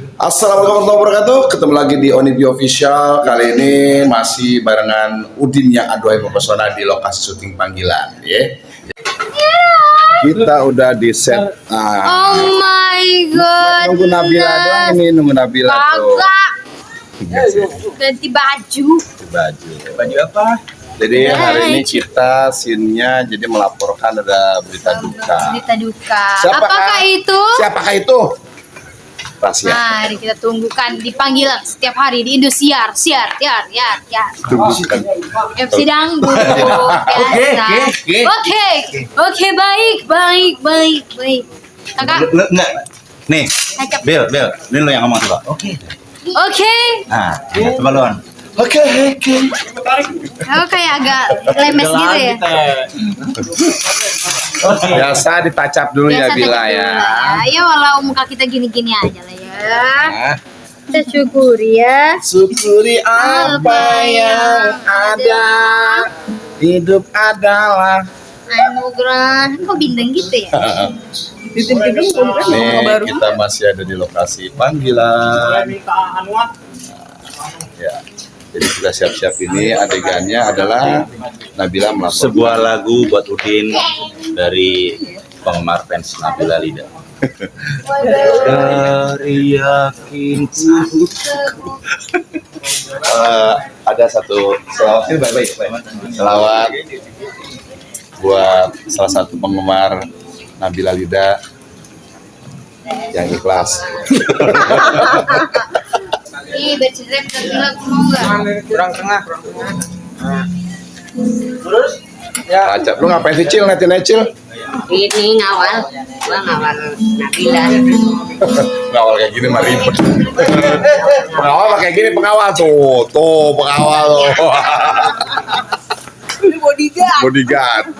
Assalamualaikum warahmatullahi wabarakatuh. Ketemu lagi di Onibi Official. Kali ini masih barengan Udin yang aduhai mempesona di lokasi syuting panggilan. Kita udah di set. Oh my god. Nunggu Nabila doang ini, nunggu Nabila tuh. Ganti baju. Baju apa? Jadi hari ini kita scene-nya jadi melaporkan ada berita duka. Berita duka. Siapakah- Apakah itu? Siapakah itu? Rahasia. Mari kita tunggukan di panggilan setiap hari di Indosiar, siar. Tunggu kan. FC Dangdut. Biasa. Oke, baik. Kakak, Enggak. Nih, ngajak. Bel, ini lo yang ngomong coba. Oke. Oke. Nah, coba lo. Oke. Aku kayak agak lemes gitu ya. Biasa ditacap dulu ya Biasa Bila tadi ya. dulu ya, walau muka kita gini-gini aja lah ya. Nah, Kita syukuri ya. syukuri apa yang ada. Hidup adalah. Anugerah. Kok bintang gitu ya? Nih, kita masih ada di lokasi panggilan. Ya. Jadi sudah siap-siap ini adegannya adalah Nabila melapor. Sebuah lagu buat Udin dari penggemar fans Nabila Lida. Dari yakinku. Ada satu selawat ini baik-baik. Selawat buat salah satu penggemar Nabila Lida yang ikhlas. Ih, bercerita bilang mau nggak? Kurang tengah. Acap, lu ngapain sih Cil, netin Cil? Ini ngawal, gua ngawal Nabila. Pengawal kayak gini mah ribet. Pengawal mah kayak gini pengawal tuh pengawal tuh. Bodyguard.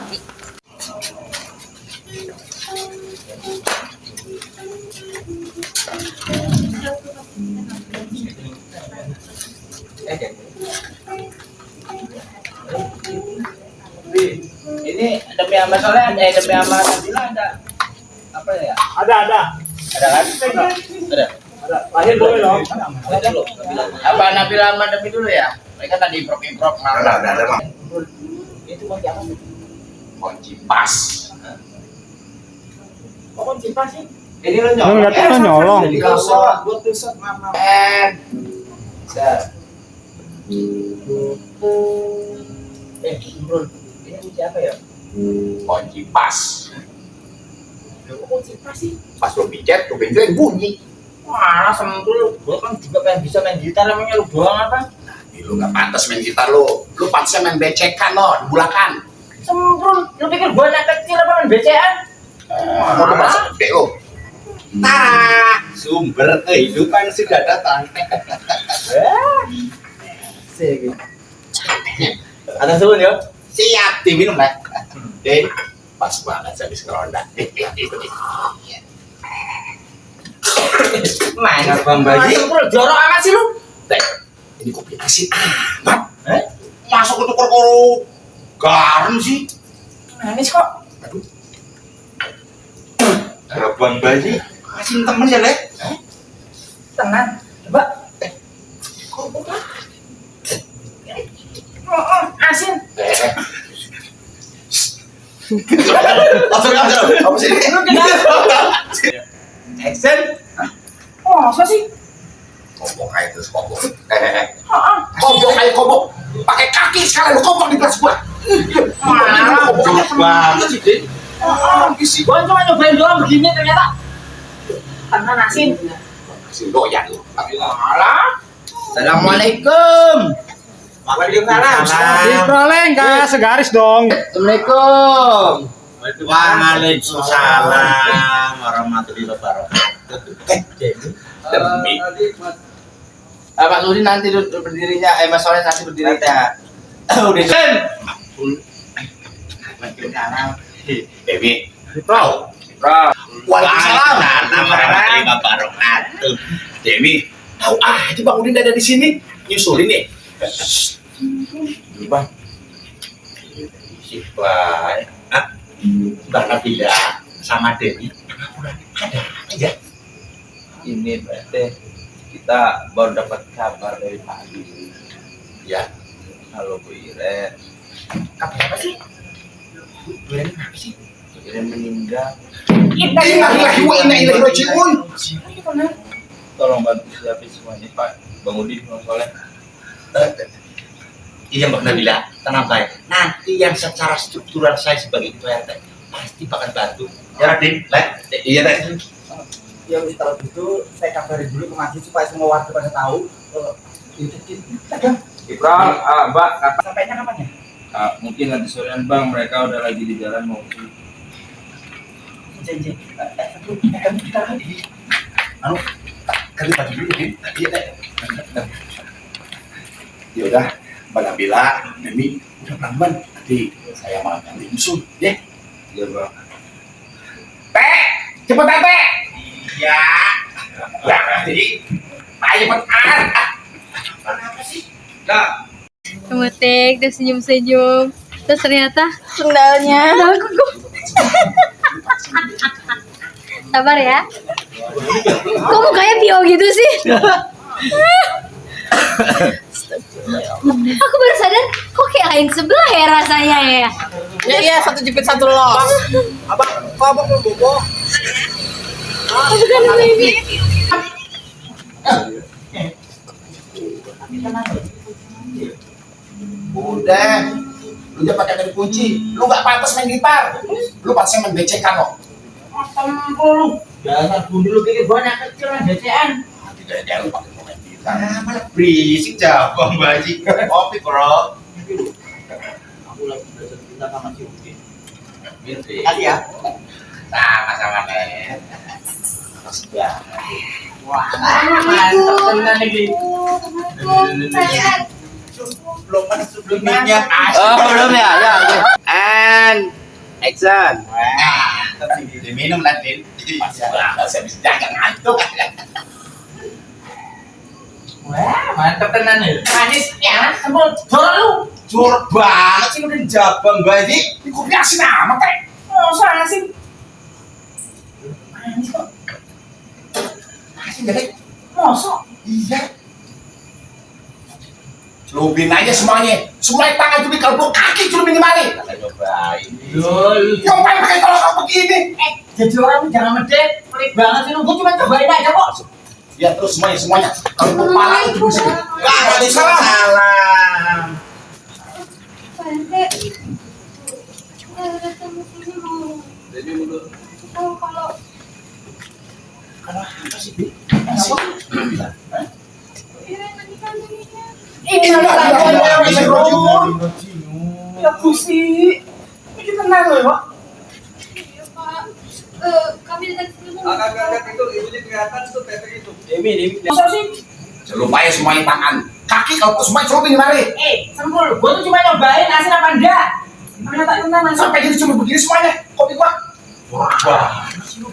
Ini demi sama Soleh, demi sama Nabila ada apa ya? Ada kan? Ada. Lahir boleh loh. Ada dulu. Apa Nabila sama Demi dulu ya? Mereka tadi improv Ada. Itu kunci apa sih? Kunci pas. Kok kunci pas sih? Ini lo nyolong. Ngeliatnya lo nyolong. Buat tulisan mama. Bro, ini kunci apa ya? Kunci pas. Kok kunci pas sih? Pas lu pijat, lu pencet bunyi. Wah, sentul. Gua kan juga pengen bisa main gitar, namanya lu doang apa? Lu nggak pantas main gitar lu. Lu pantasnya main becekan lo, bulakan. Semprul, lu pikir gua anak kecil apa main BCA? Mau lu masuk gede lu. Nah, sumber kehidupan sudah datang. Ada suun ya? Siap, diminum Pak. Den, pas banget habis ngeronda. Mana Bang Baji? Semprul, jorok amat sih lu? Ini kopi asin amat. Masuk ke perkara garam sih. Manis kok. Bang Baji, Asin temen ya, Le. Tenang, coba. Asin. Apa sih? Lu kenapa? Action. Oh, masa sih? Kobok aja terus kobok. Kobok aja kobok. Pakai kaki sekali lu kobok di kelas gua. Mana? Koboknya banget sih, Den. Isi Gua cuma nyobain doang begini ternyata. Tenang asin. asin doyan lu. Alah. Assalamualaikum. Waalaikumsalam. Diperoleh nggak segaris dong. Assalamualaikum. Waalaikumsalam warahmatullahi wabarakatuh. Demi. Pak Nuri nanti berdirinya, Mas Soleh nanti berdirinya. Udah sen. Dewi. Bro. Waalaikumsalam. Warahmatullahi wabarakatuh. Dewi. Tahu aja Bang Udin ada di sini. Nyusulin nih. Bang. Si Play. Bang Nabila sama Dewi. Ada aja. Ini berarti kita baru dapat kabar dari Pak Adi. Ya, halo Bu Iren. Kabar apa sih? Bulan kenapa sih? Bu Iren meninggal. Innalillahi wa inna ilaihi raji'un. Tolong bantu siapin semuanya Pak. Bang Udin, Bang Soleh. Iya Mbak Nabila, tenang baik. Nanti yang secara struktural saya sebagai ketua RT pasti bakal bantu. Ya Raden, Iya, Teh. Ya wis kalau gitu saya kabarin dulu ke masjid supaya semua warga pada tahu. Ibram, Mbak, Sampainya kapan ya? mungkin nanti sorean Bang, mereka udah lagi di jalan mau ke Janji. Kita lagi. Anu, kali baju dulu, Din. Iya, Teh. Ya udah, Mbak Nabila, Demi, udah pelan-pelan. Nanti saya malah nanti nyusul, ya. Iya Bang. Teh, cepetan, Teh. Iya. Ya, jadi, ayo cepetan. Kenapa sih? Nah, Kemutik, terus senyum-senyum. Terus ternyata sendalnya. Sabar ya. Kok mukanya Pio gitu sih? Aku baru sadar, kok kayak lain sebelah ya rasanya ya. Ya iya, satu jepit satu los. Kok abang belum bobo? Bukan baby. udah. Lu jangan pakai dari kunci. Lu nggak pantas main gitar. Lu pasti main becek kok. jangan dulu pikir banyak kecil DCN. Tidak ada lu pakai main gitar. Malah berisik jawab Mbak Haji. Kopi bro. Aku lagi belajar cinta sama si Udin. Gitu Kasih ya. Sama-sama nih. Ya. Wah, mantap tenan iki. Belum ada Sebelumnya Oh, belum ya? Ya, oke. And action. Diminum nanti. Masya saya bisa jaga ngantuk. Wah, mantap tenan nih. Manis ya, sembol jor lu. Jor banget sih lu udah jabang Mbak Haji. Ini kopi asin amat, Teh. Masa asin? Manis kok. Asin gak, Teh? Masa? Iya. Celupin aja semuanya. Semuanya tangan cumi kalau kaki celupin kemari. Kita cobain. Ngapain pakai kalau kamu begini? Jadi orang jangan medek, pelit banget sih lu. Gua cuma cobain aja kok. Ya terus semuanya. Kalau kepala itu bisa. Waalaikumsalam. Kalau apa sih, Bi? Ini Ya busi. Ini tenang loh, Pak. Kami datang ke sini. Agak-agak itu ibunya kelihatan tuh Pepe itu. masa sih? Celupin semuanya tangan. Kaki kalau semuanya celupin kemari. Sembul. Gua tuh cuma nyobain asin apa enggak. Ternyata tenang langsung. Sampai jadi cuma begini semuanya. Kopi gua. Assalamualaikum.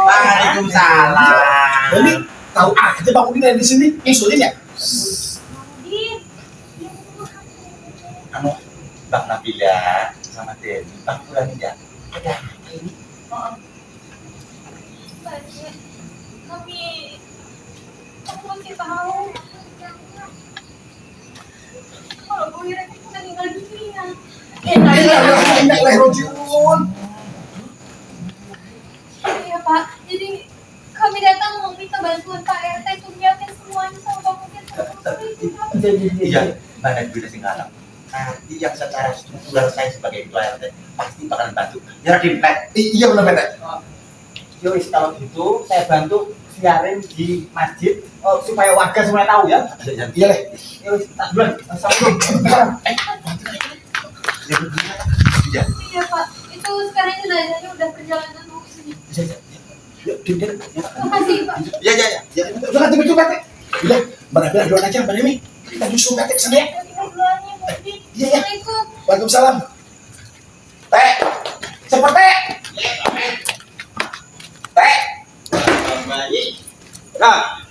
Waalaikumsalam. Ini tahu aja Bang Udin ada di sini. Insulin ya? Anu, Bang Nabila sama Dewi, Bang pulang ya. Ada ini. Aku masih tahu. Kalau Bu Ira itu meninggal dunia. Iya Pak, jadi kami datang mau minta bantuan Pak RT untuk nyiapin semuanya sama Pak Mungkin. Iya, Bang Nabila sing ngalah. Nanti yang secara struktural saya sebagai ketua RT pasti bakalan bantu. Ya Radim, Iya benar benar. Yowis kalau gitu saya bantu siarin di masjid supaya warga semua tahu ya. Iya deh. Yowis, tak duluan. Assalamualaikum. Iya Pak, itu sekarang jenazahnya udah perjalanan mau ke sini. Makasih Pak. Ya. Udah coba Teh. Udah, benar-benar doang aja Mbak Demi. Kita nyusul Teh kesana ya. Iya. Assalamualaikum. Waalaikumsalam. Teh, cepet Teh. Teh. Nah,